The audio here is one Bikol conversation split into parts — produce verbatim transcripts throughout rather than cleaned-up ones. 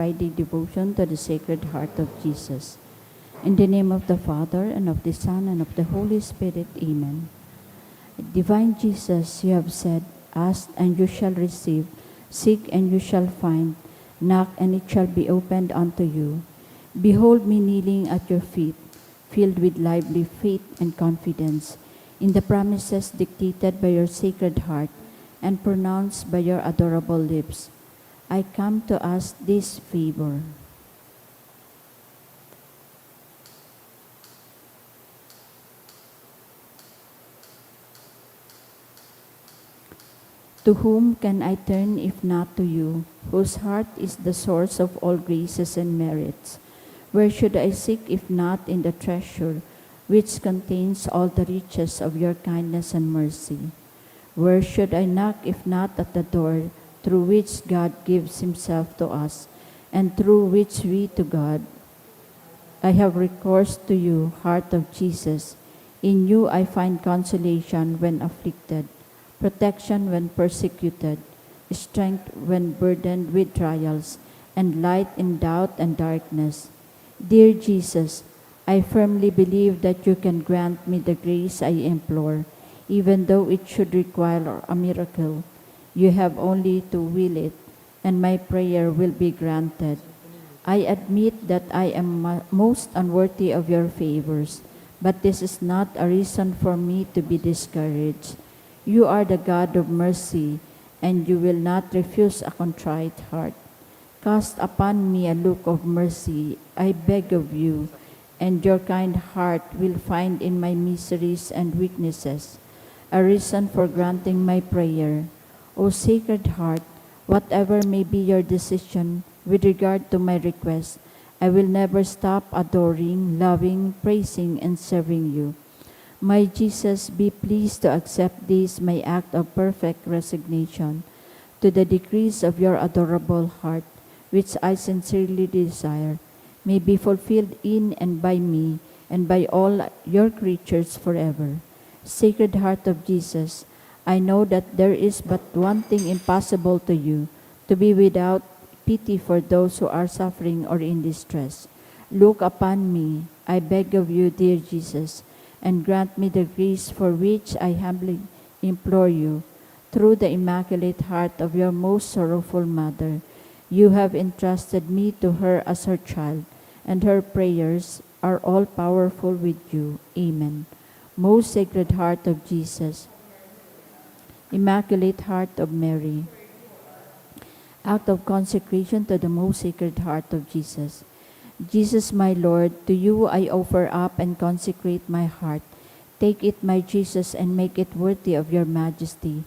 Friday devotion to the Sacred Heart of Jesus. In the name of the Father, and of the Son, and of the Holy Spirit. Amen. Divine Jesus, you have said, "Ask and you shall receive, seek and you shall find, knock and it shall be opened unto you." Behold me kneeling at your feet, filled with lively faith and confidence in the promises dictated by your Sacred Heart and pronounced by your adorable lips. I come to ask this favor. To whom can I turn if not to you, whose heart is the source of all graces and merits? Where should I seek if not in the treasure which contains all the riches of your kindness and mercy? Where should I knock if not at the door through which God gives himself to us, and through which we to God? I have recourse to you, Heart of Jesus. In you I find consolation when afflicted, protection when persecuted, strength when burdened with trials, and light in doubt and darkness. Dear Jesus, I firmly believe that you can grant me the grace I implore, even though it should require a miracle. You have only to will it, and my prayer will be granted. I admit that I am mo-, most unworthy of your favors, but this is not a reason for me to be discouraged. You are the God of mercy, and you will not refuse a contrite heart. Cast upon me a look of mercy, I beg of you, and your kind heart will find in my miseries and weaknesses a reason for granting my prayer. O Sacred Heart, whatever may be your decision with regard to my request, I will never stop adoring, loving, praising, and serving you. My Jesus, be pleased to accept this, my act of perfect resignation, to the decrees of your adorable heart, which I sincerely desire may be fulfilled in and by me and by all your creatures forever. Sacred Heart of Jesus, I know that there is but one thing impossible to you, to be without pity for those who are suffering or in distress. Look upon me, I beg of you, dear Jesus, and grant me the grace for which I humbly implore you. Through the Immaculate Heart of your most sorrowful Mother, you have entrusted me to her as her child, and her prayers are all powerful with you. Amen. Most Sacred Heart of Jesus, Immaculate Heart of Mary, act of consecration to the Most Sacred Heart of Jesus. Jesus, my Lord, to you I offer up and consecrate my heart. Take it, my Jesus, and make it worthy of your majesty.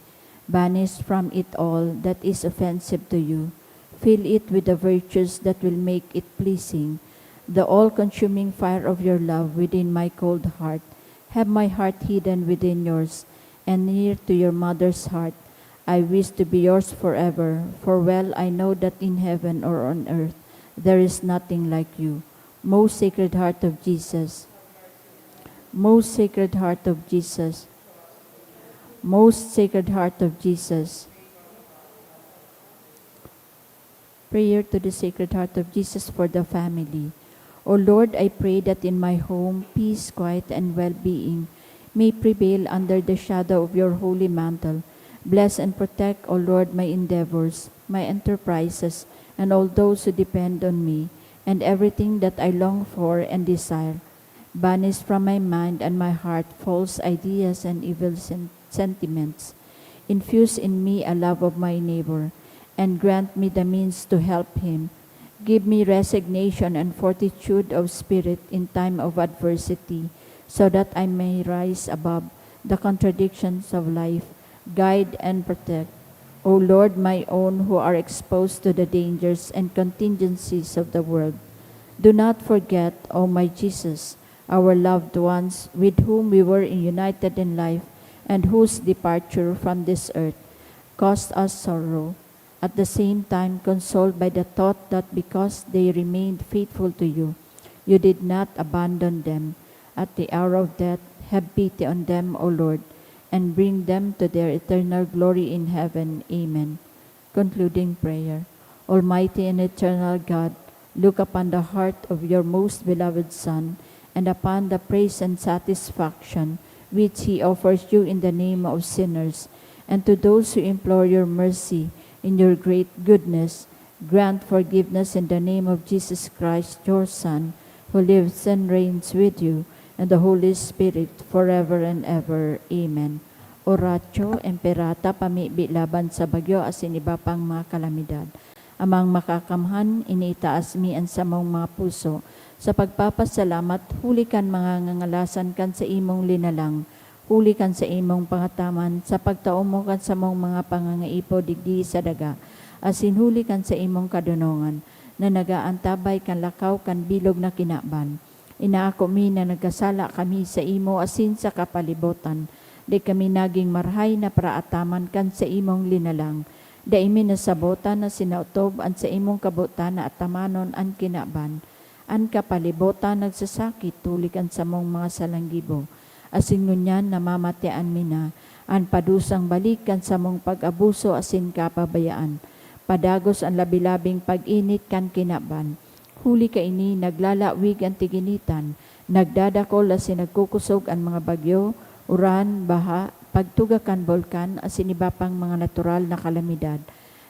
Banish from it all that is offensive to you. Fill it with the virtues that will make it pleasing. The all-consuming fire of your love within my cold heart. Have my heart hidden within yours, and near to your mother's heart. I wish to be yours forever, for well I know that in heaven or on earth there is nothing like you. Most Sacred Heart of Jesus. Most Sacred Heart of Jesus. Most Sacred Heart of Jesus. Prayer to the Sacred Heart of Jesus for the family. O Lord, I pray that in my home, peace, quiet, and well-being may prevail under the shadow of your holy mantle. Bless and protect, O Lord, my endeavors, my enterprises, and all those who depend on me, and everything that I long for and desire. Banish from my mind and my heart false ideas and evil sen-, sentiments. Infuse in me a love of my neighbor, and grant me the means to help him. Give me resignation and fortitude of spirit in time of adversity, so that I may rise above the contradictions of life. Guide and protect, O Lord, my own who are exposed to the dangers and contingencies of the world. Do not forget, O my Jesus, our loved ones with whom we were united in life and whose departure from this earth caused us sorrow. At the same time, consoled by the thought that because they remained faithful to you, you did not abandon them at the hour of death, have pity on them, O Lord, and bring them to their eternal glory in heaven. Amen. Concluding prayer. Almighty and eternal God, look upon the heart of your most beloved Son and upon the praise and satisfaction which he offers you in the name of sinners, and to those who implore your mercy in your great goodness, grant forgiveness in the name of Jesus Christ, your Son, who lives and reigns with you and the Holy Spirit, forever and ever. Amen. Oratio Imperata, pamibi laban sa bagyo asin iba pang mga kalamidad. Amang Makakamhan, iniitaas mi an samong mga puso sa pagpapasalamat huli kan mga ngangalasan kan saimong linalang, huli kan saimong pangataman sa pagtao mo kan samong mga pangangaipo digdi sa daga, asin huli kan saimong kadonongan na nagaantabay kan lakaw kan bilog na kinaban. Inaako mi na nagkasala kami saimo asin sa kapalibotan. Dai kami nagin marahay na paraataman kan saimong linalang. Dai mi nasabotan na sinaotob an saimong kabotan na atamanon an kinaban. An kapalibotan nagsasakit huli kan samong mga salanggibo. Asin ngunyan namamatean mi na an padusang balik kan samong pag-abuso asin kapabayaan. Padagos an labi-labing pag-init kan kinaban. Huli kaini, naglalawig an tiginitan, nagdadakol asin nagkukosog an mga bagyo, uran, baha, pagtuga kan bulkan, asin iba pang mga natural na kalamidad.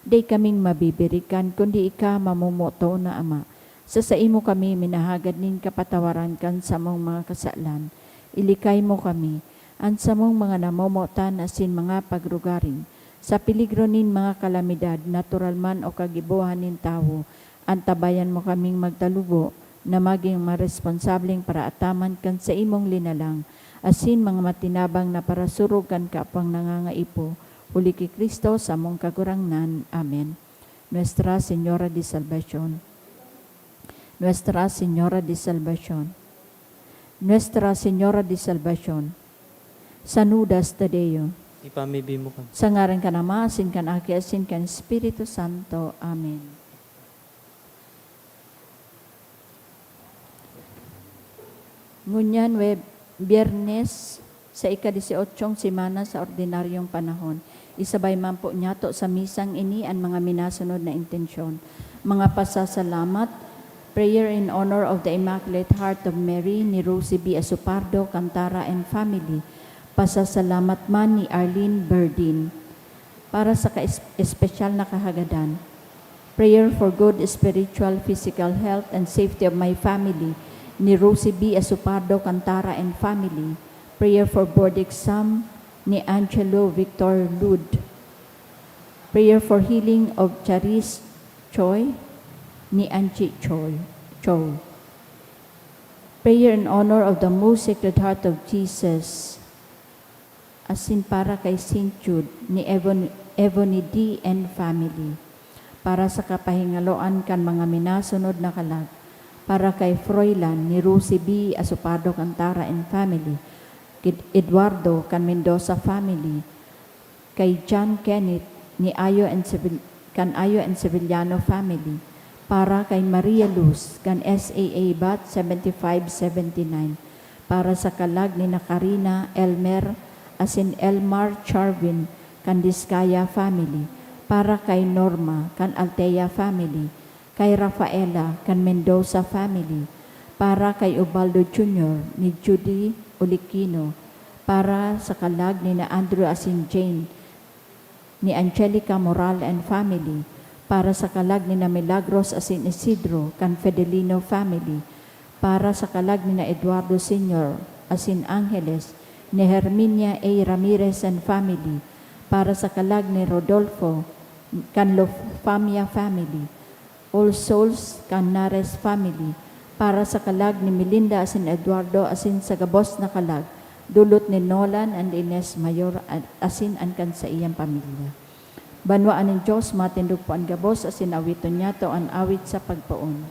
Dai kaming mabibirikan, kundi ika, mamomoton na Ama. Sa saimo kami minahagad nin kapatawaran kan samong mga kasalan. Ilikay mo kami, an samong mga namomotan asin mga pagrugaring, sa peligro nin mga kalamidad, natural man o kagibohan nin tawo. Antabayan mo kaming magtalubo na magin maresponsableng paraataman kan saimong linalang, asin mga matinabang na parasurog kan kapwang nangangaipo, huli ki Cristo, samong Kagurangnan. Amen. Nuestra Señora de Salvacion. Nuestra Señora de Salvacion. Nuestra Señora de Salvacion. Saludas ta Deo. Ipamibi mo kami. Sa ngaran kan Ama, asin kan Aki, asin kan Espiritu Santo. Amen. Ngunyan, Web-, Biyernes, sa ika-dieciochong semana sa ordinaryong panahon. Isabay man po niyato sa misang ini an mga minasunod na intensyon. Mga pasasalamat, prayer in honor of the Immaculate Heart of Mary ni Rosie B. Asopardo, Cantara and family. Pasasalamat man ni Arlene Berdin. Para sa ka-, espesyal na kahagadan, prayer for good spiritual, physical health and safety of my family, ni Rosie B. Asopardo Cantara and family. Prayer for board exam ni Angelo Victor Lud. Prayer for healing of Charis Choi ni Anchi Choi, Chou. Prayer in honor of the Most Sacred Heart of Jesus. Asin para kay Saint Jude ni Evon-, Evony D. and family. Para sa kapahingaloan kan mga minasunod na kalag, para kay Froilan ni Rosie B. Asopardo Cantara and family, kid Eduardo kan Mendoza family, kay John Kenneth ni Ayo and Sevil-, kan Ayo and Sevillano family, para kay Maria Luz kan S A A Bat seventy-five seventy-nine, para sa kalag ni na Karina, Elmer, asin Elmar Charvin kan Discaya family, para kay Norma kan Altea family, kay Rafaela kan Mendoza family, para kay Ubaldo Junior ni Judy Olikino, para sa kalag ni na Andrew asin Jane ni Angelica Moral and family, para sa kalag ni na Milagros asin Isidro kan Fedelino family, para sa kalag ni na Eduardo Senior asin Angeles ni Herminia A. Ramirez and family, para sa kalag ni Rodolfo kan Lofamia family, All Souls kan Nares family, para sa kalag ni Melinda asin Eduardo asin sa gabos na kalag, dulot ni Nolan and Ines Mayor a-, asin an kan saiyang pamilya. Banwaan nin Dios, matindog po an gabos asin awiton niyato an awit sa pagpoon.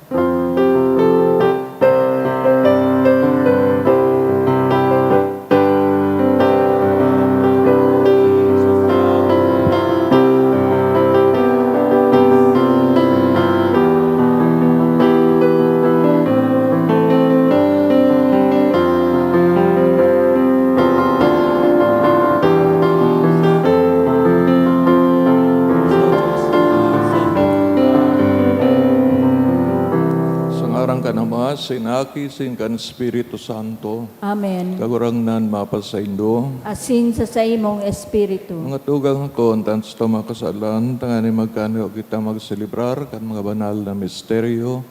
Ngaran kan Ama, sin Aki, sin kan Espiritu Santo. Amen. Kagurangnan mapasaindo. Asin sa saimong espiritu. Mga tugang, hako an tanos na makasalan, tanganing magkanao kita magselebrar kan mga banal na misteryo.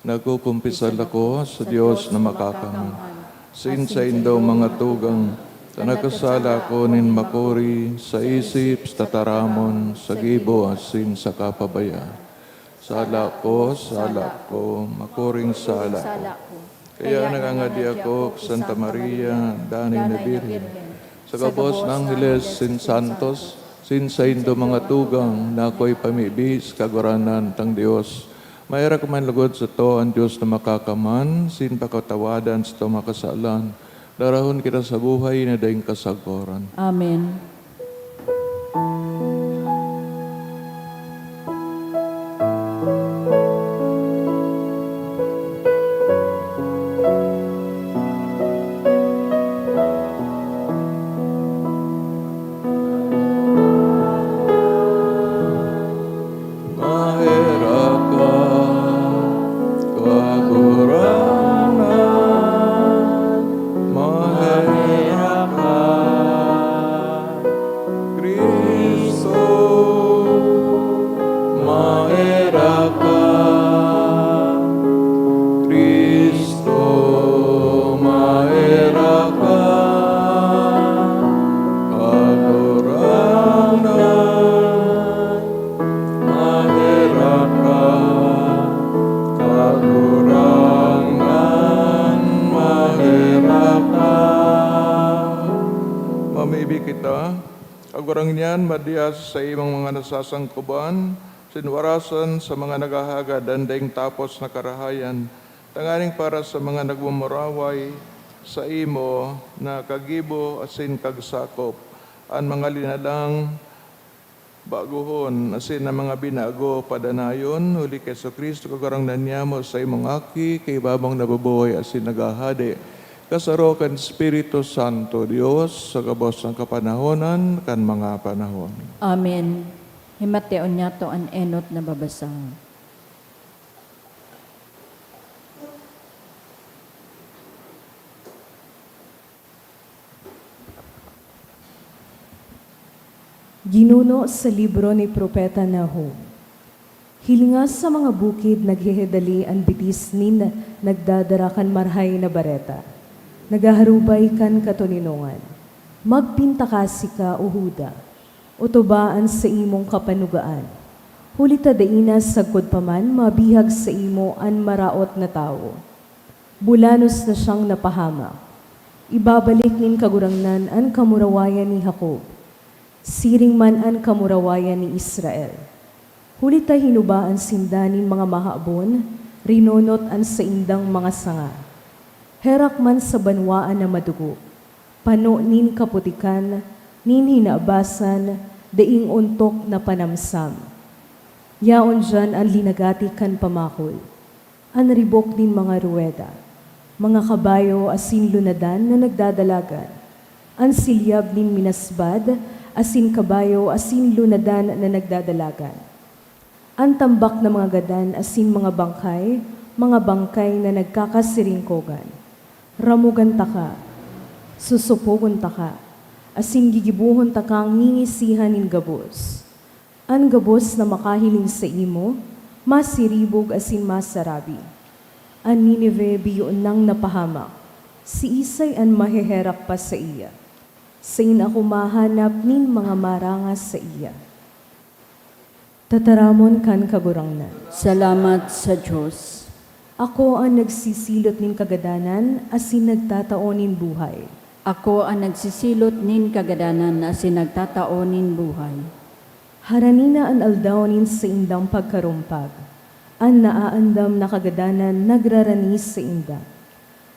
Nagkukumpisal ako sa Dios na makakamhan, sin saindong mga tugang, ta nagkasala ako nin makuri sa isip, sa tataramon, sa gibo, asin sa kapabayaan. Sala ko, sala ko, makuring sala ko. Kaya nangangadi ako, Santa Maria, danay na Birhen, sa gabos na angheles, sin santos, sin saindo mga tugang, na akoy pamibi sa Kagurangnan tang Dios. Maherak man lugod sato an Dios na makakamhan, sin pakatawadan sato mga kasalan, darahon kita sa buhay na daing kasagkoran. Amen. Maherak ka, Kagurangnan, maherak ka. Cristo, maherak ka. Cristo, maherak ka. Kagurangnan, maherak ka. Kagurangnan, maherak ka. Mamibi kita. Kagurangnan, madya sa saimong mga nasasangkoban, sinwarasan sa mga naghahagad an daing tapos na karahayan, tanganing para sa mga nagmumuraway saimo na kagibo asin kagsakop, an mga linalang bagohon asin an mga binago padanayon, huli ki Jesu-Cristo, Kagurangnan niamo, saimong Aki, kaibabang nabubuhay asin naghahade, kasaro kan Espiritu Santo, Dios, sa gabos na kapanahonan kan mga panahon. Amen. Himateon niyato an enot na babasahon. Ginuno sa libro ni Propeta Nahum. Hilinga sa mga bukid naghehedali an bitis nin nagdadara kan Marahay na Bareta, naghaharubay kan katoninongan. Magpintakasi ka, O Juda, otoba an saimong kapanugaan, huli ta dai na sagkod pa man mabihag saimo an maraot na tawo. Bulanos na siyang napahamak. Ibabalik nin Kagurangnan an kamurawayan ni Jacob, siring man an kamurawayan ni Israel. Huli ta hinubaan sinda nin mga mahabon, rinonot an saindang mga sanga. Herak man sa banwaan na madugo, pano nin kaputikan, nin hinabasan, daing ontok na panamsam. Yaon diyan an linagati kan pamakol, an ribok nin mga ruweda, mga kabayo asin lunadan na nagdadalagan, an silyab nin minasbad asin kabayo asin lunadan na nagdadalagan, an tambak na mga gadan asin mga bangkay, mga bangkay na nagkakasiringkogan. Ramogan taka, susupogon taka, asin gigibohon takang ngingisihan nin gabos. An gabos na makahiling saimo, masiribog asin masarabi. An Ninive biyo nang napahamak, siisay an maheherak pa saiya? Sain ako mahanap nin mga marangas saiya? Tataramon kan Kagurangnan. Salamat sa Dios. Ako an nagsisilot nin kagadanan asin nagtatao nin buhay. Ako an nagsisilot nin kagadanan asin nagtatao nin buhay. Harani na an aldaw nin saindang pagkarumpag. An naaandam na kagadanan nagrarani sainda.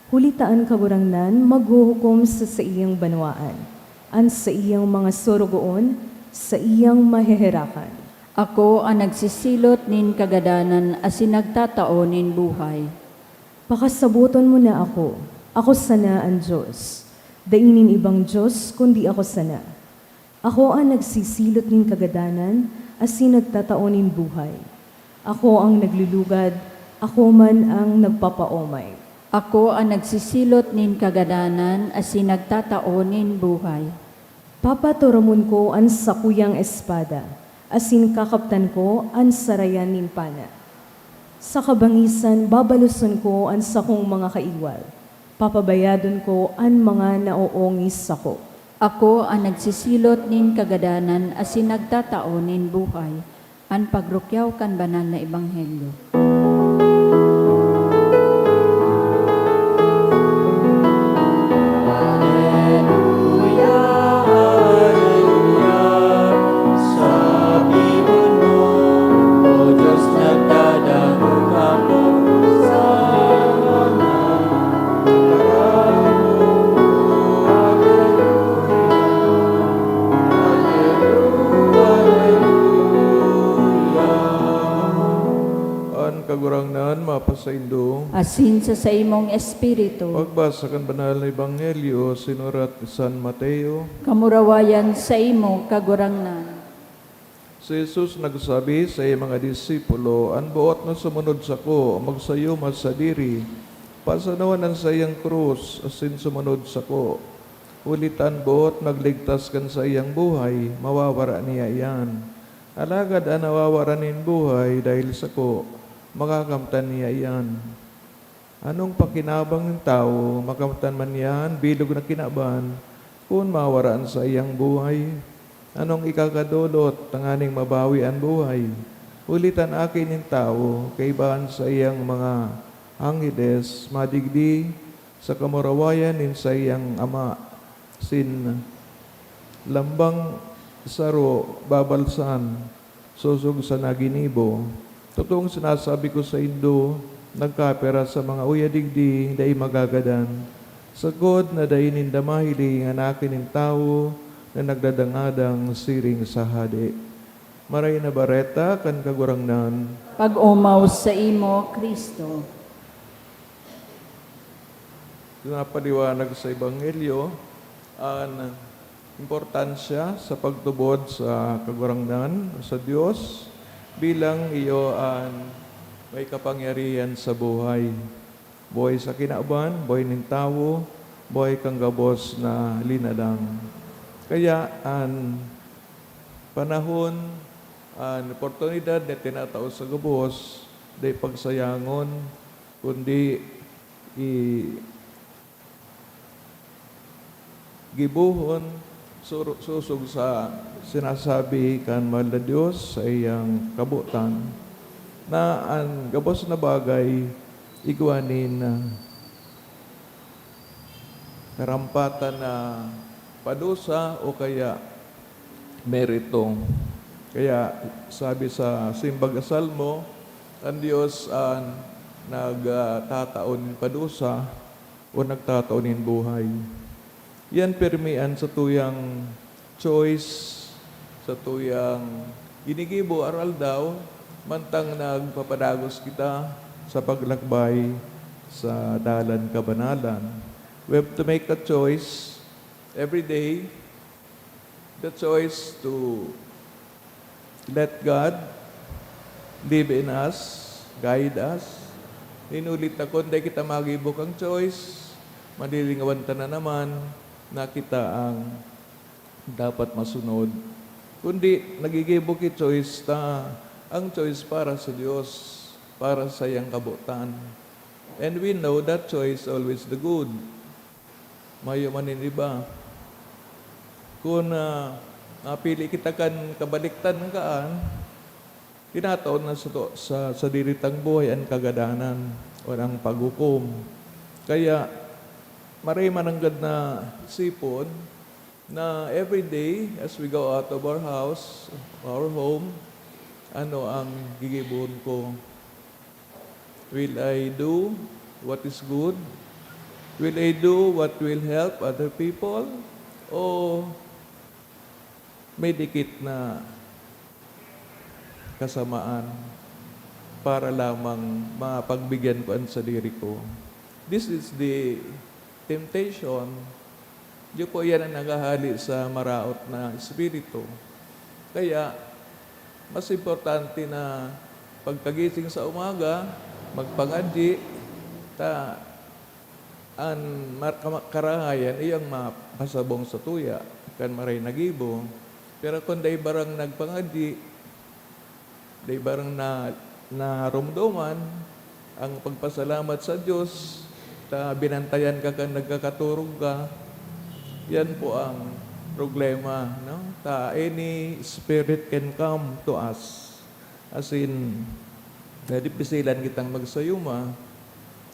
Huli ta an Kagurangnan maghuhukom sa saiyang banwaan, an saiyang mga sorogoon saiyang maheherakan. Ako an nagsisilot nin kagadanan asin nagtatao nin buhay. Pakasaboton mo na ako, ako sana an Dios. Dai nin ibang Dios kundi ako sana. Ako an nagsisilot nin kagadanan asin nagtatao nin buhay. Ako an naglulugad, Ako man ang nagpapaomay. Ako an nagsisilot nin kagadanan asin nagtatao nin buhay. Papaturamon ko an sakuyang espada, asin kakaptan ko an sarayan nin pana. Sa kabangisan, babaloson ko an sakong mga kaiwal. Papabayadon ko an mga naoongis sako. Ako an nagsisilot nin kagadanan asin nagtatao nin buhay. An pagrukyaw kan banal na ebanghelyo. Aleluya, aleluya, sa tipan mo, O Diyos, nagdadangog ako sa mga An Kagurangnan mapasaindo. Asin sa saimong espiritu. Pagbasa kan Banal na Ebanghelyo sinurat ni San Mateo. Kamurawayan saimo, Kagurangnan. Si Jesus nagsabi sa iyang mga disipulo, "An boot na sumunod sako, magsayuma sadiri, pasanon an saiyang krus, asin sumunod sako. Huli ta an boot magligtas kan saiyang buhay, mawawara niya iyan. Alagad an nawawara nin buhay dahil sako, makakamtan niya iyan." Anong pakinabang nin tawo, makamtan man niya an bilog na kinaban, kun mawara an saiyang buhay? Anong ikakadolot tanganing mabawi an buhay? Huli ta an Aki nin Tawo, kaiba an saiyang mga angheles, madigdi sa kamurawayan nin saiyang Ama, sin lambang saro babalsan, sosog sa naginibo. Totoong sinasabi ko saindo, nagkapira sa mga uya digdi dai magagadan, sagkod na dai ninda mahiling an Aki nin Tawo na nagdadangadang siring sa hade. Maray na Bareta kan Kagurangnan. Pag-omaw saimo, Cristo. Napaliwanag sa Ebanghelyo an importansya sa pagtubod sa Kagurangnan, sa Dios, bilang iyo an may kapangyarihan sa buhay. Buhay sa kinaban, buhay nin tawo, buhay kan gabos na linalang. Kaya an panahon, an oportunidad na tinatao sa gabos, dai pagsayangon, kundi i-, gibohon, suro-, sosog sa sinasabi kan mahal na Dios sa iyang kabotan, na an gabos na bagay igwa nin, ah, karampatan na padusa o kaya merito. Kaya sabi sa simbag na salmo, an Dios an nagtatao nin padusa o nagtatao nin buhay. Yan pirmi an satuyang choice, satuyang ginigibo aroaldaw, mantang nagpapadagos kita sa paglakbay sa dalan kabanalan. We have to make a choice every day, the choice to let God live in us, guide us. Inulit na, kun dai kita magibo kan choice, malilingawan ta na naman na kita ang dapat masunod. Kundi nagigibo ki choice ta, ang choice para sa Dios, para sa iyang kabotan. And we know that choice always the good. Mayo man nin iba. Kun, ah, napili kita kan kabaliktan kaan, tinatao na sa to-, sa sadiri tang buhay an kagadanan o ang paghukom. Kaya, maray man nanggad na isipon na every day as we go out of our house, our home, ano ang gigibohon ko? Will I do what is good? Will I do what will help other people? O may dikit na kasamaan para lamang mapagbigyan ko an sadiri ko? This is the temptation. Iyo po, iyan ang naghahali sa maraot na espiritu. Kaya, mas importante na pagkagising sa umaga, Magpangadyi ta an mar-, kama-, karahayan iyang mapasabong sa tuya kan maray nagibo. Pero kun dai barang nagpangadyi, dai barang na, naromdoman ang pagpasalamat sa Dios, ta binantayan ka kan nagkakatorog ka. Yan po ang problema, no? Ta any spirit can come to us. Asin, nadipisilan kitang magsayuma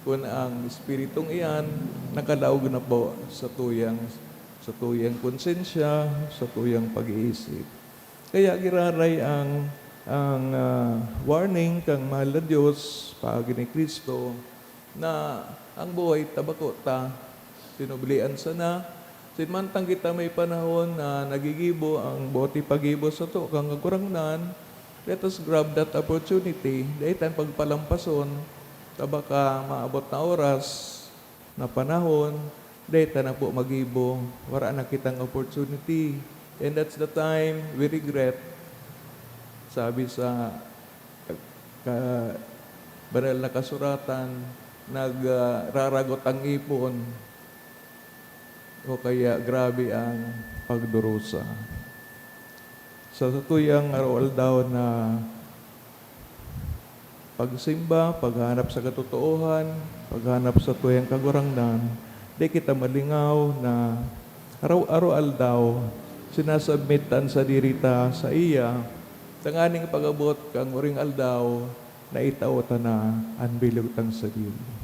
kun ang espiritong iyan nakalaog na po sa tuyang, sa tuyang konsensya, sa tuyang pag-iisip. Kaya giraray ang, ang, ah, warning kan mahal na Dios, paagi ni Cristo, na ang buhay ta bako ta sinublian sana. Sin mantang kita may panahon na nagigibo ang boot ipagibo sato kan Kagurangnan, let us grab that opportunity. Dai tan pagpalampason, ta baka maabot na oras, na panahon, dai ta na po magibo, wara na kitang opportunity. And that's the time we regret. Sabi sa ka-, Banal na Kasuratan, nag, ah, raragot ang ipon o kaya grabe ang pagdurusa. Sa satuyang araw-aldaw na pagsimba, paghanap sa katotoohan, paghanap sa tuyang Kagurangnan, di kita malingaw na araw-araw-aldaw sinasubmit ta an sadiri ta saiya, tanganing pag-abot kan huring aldaw na itao ta na an bilog tang sadiri.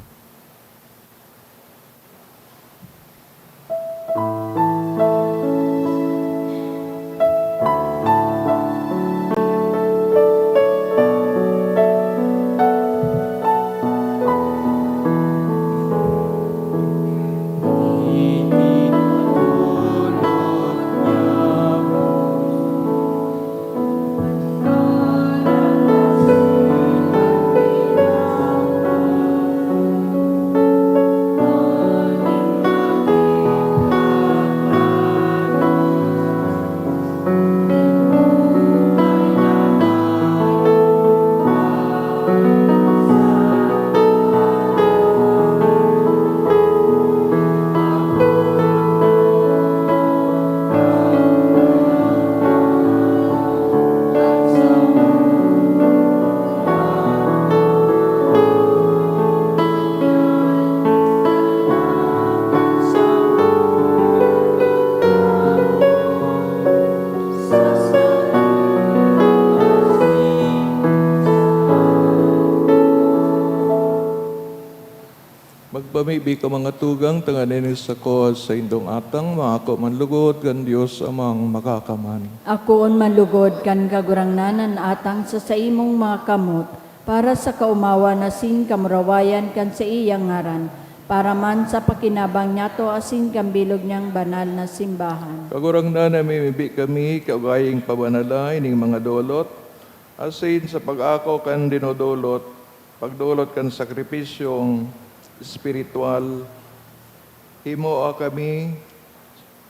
Magpamibi ka, mga tugang, tanganing sako sa indong atang maako man lugod kan Dios Amang Makakaman. Akoon man lugod kan Kagurangnan an atang sa saimong mga kamot, para sa kaomawan asin kamurawayan kan saiyang ngaran, para man sa pakinabang niyato asin kan bilog niyang banal na simbahan. Kagurangnan, namimibi kami, kaugaying pabanala ining mga dolot, asin sa pag-ako kan dinodolot, pagdolot kan sakripisyong espiritual, himoa kami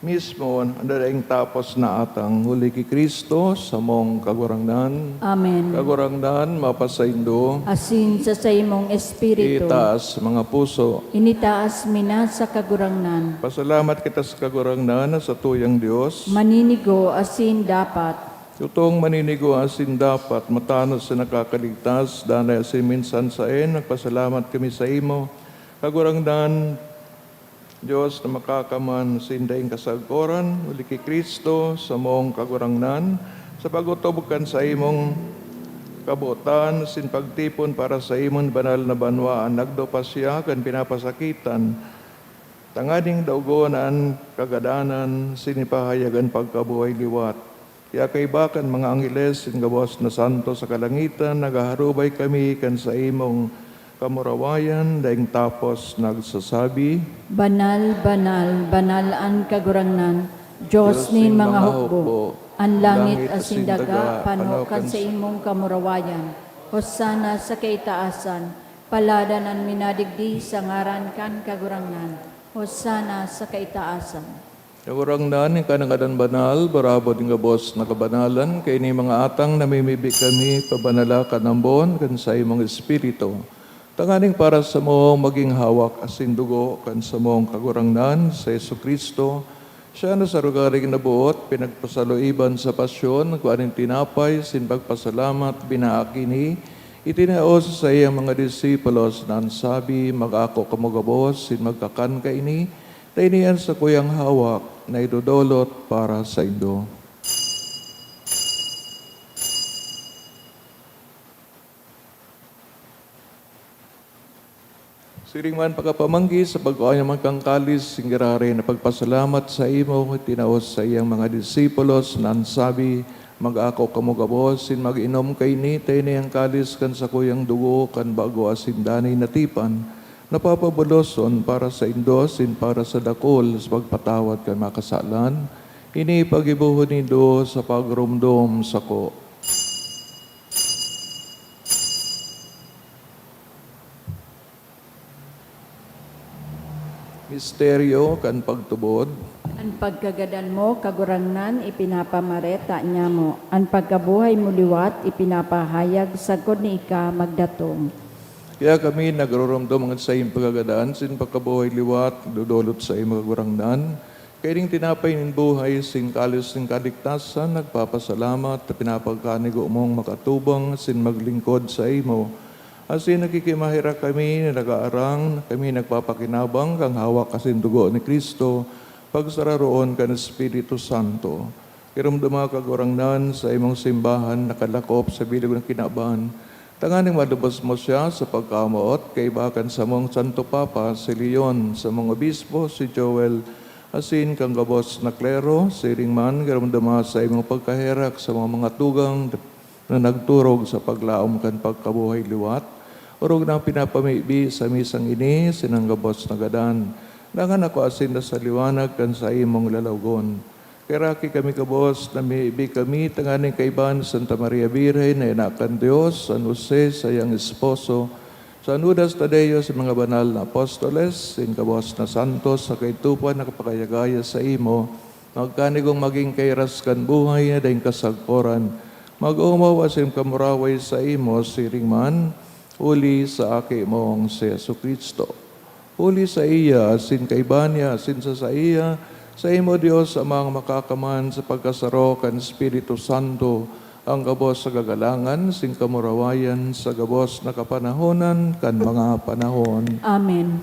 mismo na daing tapos na atang huli ki Cristo, samong Kagurangnan. Amen. Kagurangnan, mapasaindo. Asin sa saimong espiritu. Itaas mga puso. Initaas mi na sa Kagurangnan. Pasalamat kita sa Kagurangnan na satuyang Dios. Maninigo asin dapat. Tutong maninigo asin dapat, matanos na nakakaligtas, danay asin minsan saen, nagpasalamat kami saimo, Kagurangnan, Dios na makakaman, sinda ing kasagkoran, huli ki Cristo, samong Kagurangnan, sa pag-otob kan saimong kabotan, sin pagtipon para sa imong banal na banwa, an nagdupa siya kan pinapasakitan, tanganing daogon an kagadanan, sin ipahayag an pagkabuhay liwat. Kaya kaiba kan mga angheles, sin gabos na santo sa kalangitan, naghaharubay kami kan saimong kamurawayan, daing tapos nagsasabi, "Banal, banal, banal an Kagurangnan, Dios nin mga hukbo. An langit asin daga pano kan saimong kamurawayan. Hosanna sa kaitaasan. Paladan an minadigdi sa ngaran kan Kagurangnan. Hosanna sa kaitaasan." Kagurangnan, ika na ngadan banal, barabod nin gabos na kabanalan, kaini mga atang namimibi kami, pabanala kan ambon kan saimong Espiritu. Tanganing para samo magin hawak asin dugo kan samong Kagurangnan, si Jesu-Cristo, siya na sa rogaring naboot, pinagpasaloiban sa pasyon, nagkua nin tinapay, sin pagpasalamat, binaak ini, itinao sa saiyang mga disipulos, na an sabi, "Mag-ako kamo gabos, sin magkakan kaini, ta ini an sakuyang hawak na idodolot para saindo." Siring man, pakapamanggi sa pagkua niya man kan kalis, singgiraray na pagpasalamat saimo, tinao sa saiyang mga disipulos, na an sabi, "Mag-ako kamo gabos, sin mag-inom kaini, ta ini an kalis kan sakuyang dugo kan bago asin danay na tipan, na papabuloson para saindo asin para sa dakul sa pagpatawad kan mga kasalan. Ini paggibohon nindo sa pagromdom sako." Misteryo kan pagtubod. An pagkagadan mo, Kagurangnan, ipinapamareta niamo. An pagkabuhay mo liwat, ipinapahayag sagkod ni ika magdatong. Kaya kami nagroromdom an saiyang pagkagadan, sin pagkabuhay liwat, dodolot saimo, Kagurangnan. Kaining tinapay nin buhay, sin kalis nin kaligtasan, nagpapasalamat ta pinapagkanigo mong makatubang sin maglingkod saimo. Asin nakikimaherak kami na nag-aarang, kami nagpapakinabang kan hawak asin dugo ni Cristo, pagsararoon kan Espiritu Santo. Giromdoma, Kagurangnan, saimong simbahan nakalakop sa bilog na kinaban, tanganing malubos mo siya sa pagkamoot, kaiba kan samong Santo Papa, si Leon, samong obispo, si Joel, asin kan gabos na klero. Siring man, giromdoma saimong pagkaherak sa mga, mga tugang na nagturog sa paglaom kan pagkabuhay liwat, orog na pinapamibi sa misang ini sinang gabos na gadan, dangan nakua sinda sa liwanag kan saimong lalawogon. Kaheraki kami gabos, namibi kami tanganing kaiba ni Santa Maria Birhen na ina kan Dios, San Jose, saiyang esposo, San Judas Tadeo, sa mga banal na apostoles, sin gabos na santos sa kaidtupan na kapagayagaya saimo, magkanigong magin kairas kan buhay na daing kasagkoran, mag-omaw asin kamuraway saimo siring man, huli sa Aki mong si Jesu-Cristo. Huli saiya, asin kaiba niya, asin sa saiya, saimo, Dios Amang makakaman, sa pagkasaro kan Espiritu Santo, an gabos na kagalangan, asin kamurawayan, sa gabos na kapanahonan kan mga panahon. Amen.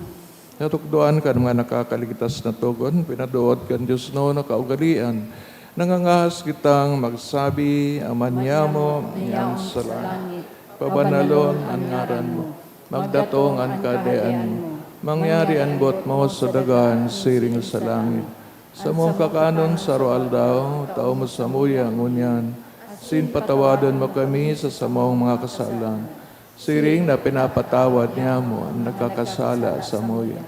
Natukdoan kan mga nakakaligtas na togon, pinaduod kan diosnon na kaugalean, nangangahas kitang magsabi, Ama niamo, na yaon sa langit, pabanalon an ngaran mo. Magdatong an Kahadean mo. Mangyari an boot mo sa daga, siring sa langit. Samong kakanon sa aroaldaw, tao mo samuya ngunyan. Asin patawadon mo kami sa samong mga kasalan, siring na pinapatawad niamo an nagkakasala samuya.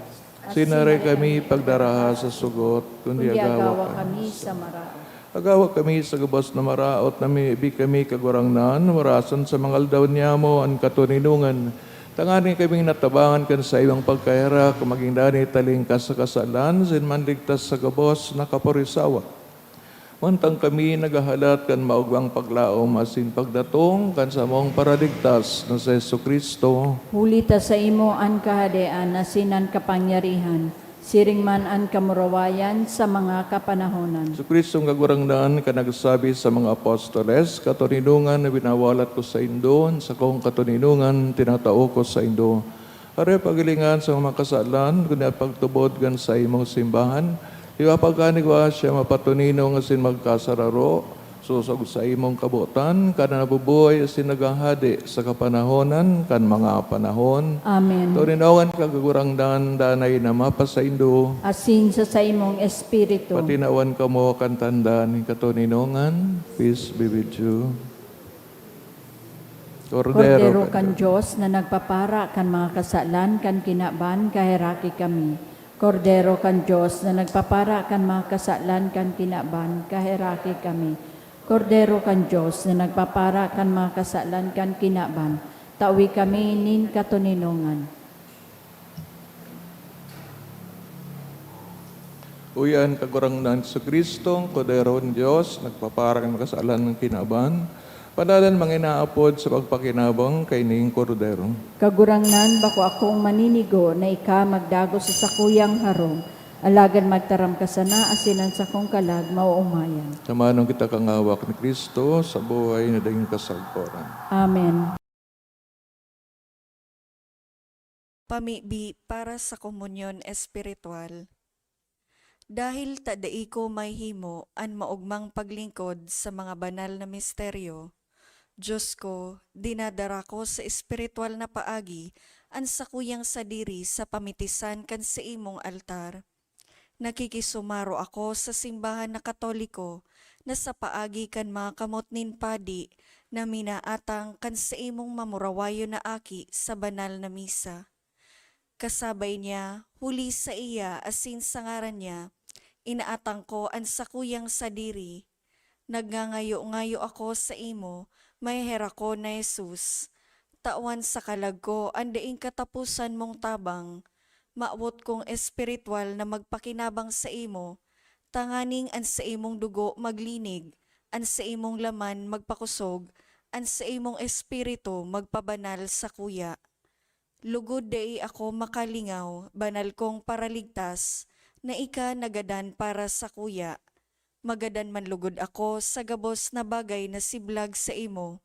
Asin dai mo kami pagdaraha sa sugot, kundi agawa kami sa maraot. Agawa kami sa gabos na maraot, namibi kami, Kagurangnan, marasan sa mga aldaw niamo an katoninongan, tanganing kaming natabangan kan saimong pagkaherak, magin danay talingkas sa kasalan, asin manligtas sa gabos na kaporisawa. Mantang kami naghahalat kan maogmang paglaom asin pagdatong kan samong Paraligtas na si Jesu-Cristo. Huli ta saimo an kahadean asin an kapangyarihan, siring man an kamurawayan sa mga kapanahonan. Jesu-Cristo an Kagurangnan, kan nagsabi sa mga apostoles, "Katoninongan na winawalat ko saindo, an sakong katoninongan tinatao ko saindo." Aroy paghilingan sa mga kasalan, kundi an pagtubod kan saimong simbahan, ipapagkanigwa siya mapatoninong asin magkasararo, sosog saimong kabotan, kan nabubuhay asin naghahade sa kapanahonan kan mga panahon. Amen. Toninongan ka, Kagurangnan, danay na mapasaindo. Asin sa saimong espiritu. Patinawan kamo kan tanda nin katoninongan. Peace be with you. Kordero kan Dios na nagpapara kan mga kasalan kan kinaban, kaheraki kami. Kordero kan Dios na nagpapara kan mga kasalan kan kinaban, kaheraki kami. Kordero kan Dios na nagpapara kan mga kasalan kan kinaban, tawi kami nin katoninongan. Uya an Kagurangnan Jesu-Cristo, an Kordero nin Dios, nagpapara kan mga kasalan kan kinaban, Padalan mga inaapod sa pagpakinabang kaining Kordero. Kagurangnan, bako akong maninigo na ika magdagos sa sakuyang harong, alagad magtaram ka sana asin an sakong kalag maoomayan. Tamanon kita kan ngawak ni Cristo sa buhay na daing kasagporan. Amen. Pamibi para sa komunyon espiritual. Dahil ta dai ko mahihimo an maogmang paglingkod sa mga banal na misteryo, Dios ko, dinadara ko sa espiritual na paagi an sakuyang sadiri sa pamitisan kan saimong altar. Nakikisumaro ako sa simbahan na Katoliko na sa paagi kan mga kamot nin padi na minaatang kan saimong mamurawayon na aki sa banal na misa. Kasabay niya, huli saiya asin sa ngaran niya, inaatang ko an sakuyang sadiri. Nagngangayo-ngayo ako saimo, maheherak ko na Jesus. Tawan sa kalag ko an daing kataposan mong tabang. Mawot kong espiritual na magpakinabang saimo, tanganing an saimong dugo maglinig, an saimong laman magpakosog, an saimong espiritu magpabanal sakuya. Lugod dai ako makalingaw, banal kong Paraligtas, na ika nagadan para sakuya. Magadan man lugod ako sa gabos na bagay na siblag saimo,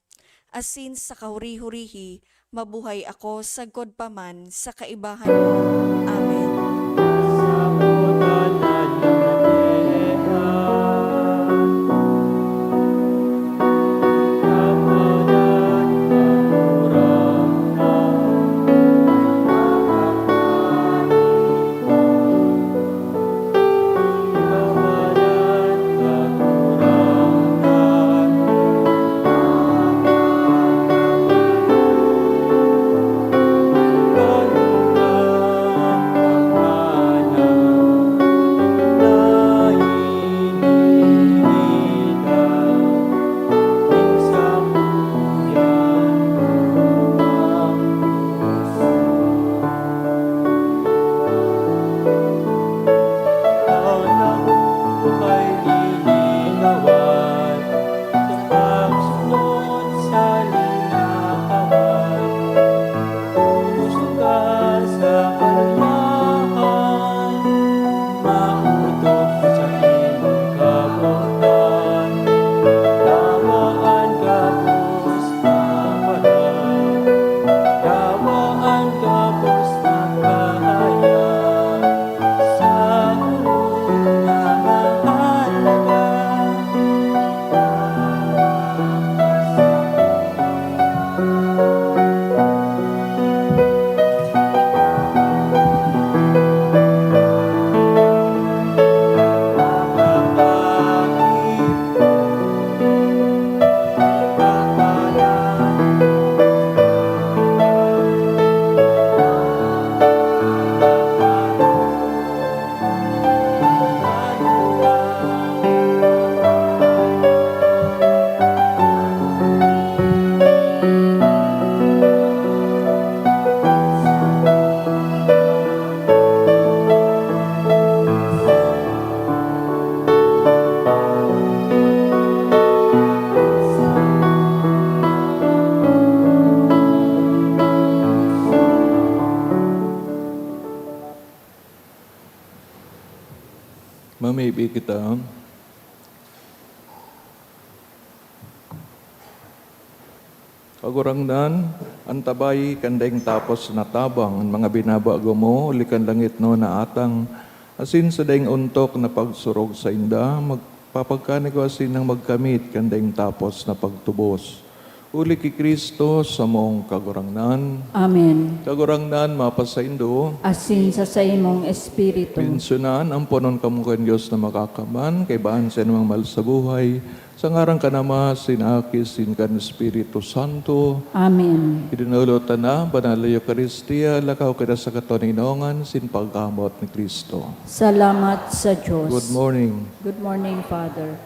asin sa kahuri-hurihi, mabuhay ako sagkod pa man sa kaibahan mo. Amen. Mamibi kita. Kagurangnan, antabay kan daing tapos na tabang an mga binabago mo, huli kan langit no naatang, asin sa daing ontok na pagsurog sainda, magpapagkanigwa sinang magkamit kan daing tapos na pagtubos. Huli ki Cristo, samong Kagurangnan. Amen. Kagurangnan, mapasaindo. Asin sa saimong espiritu. Bendisyonan, amponon kamo kan Dios na Makakaman, kaibahan sa inong mahal sa buhay, sa ngaran kan Ama, sin Aki, sin kan Espiritu Santo. Amen. Idinulot ta na, Banal na Eukaristia, lakaw kita sa katoninongan, sin pagkamoot ni Cristo. Salamat sa Diyos. Good morning. Good morning, Father.